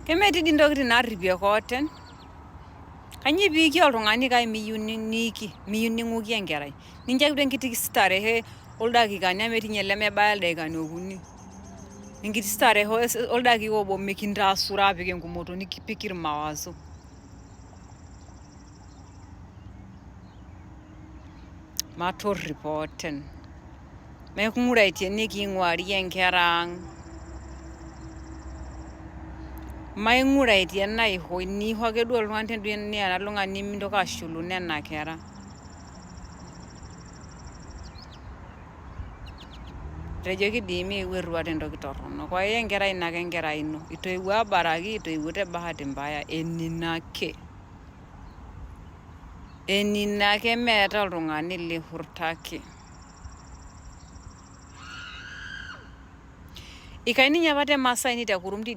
Kemetii dii ntokitin naarripieki ooten. Kanyoo piiki oltung'ani kake miyieu niiki, miyieu ning'uiki enkerai. Nincho ake duo enkiti starehe oldakikani amu metii ninye lemebaya ildaikani okuni. Enkiti starehe oldakika obo mikintaasuro apik engumoto nikipik irmawazo. Matorrip ooten. Maiking'uraitie niking'uarie nkera ang'. Maing'uraitie naiho eniho ake duo oltung'ani niara oltung'ani nimintoki ashulu nena kera. Etejoki dii miu eruat entoki torrono. Kwaye enkerai ino ake enkerai ino. Itoiwuo abaraki, itoiwuo te bahati mbaya, enino ake. Enino ake meetae oltung'ani lihurtaki. Ikai ninye apa te Masaini te Kurum.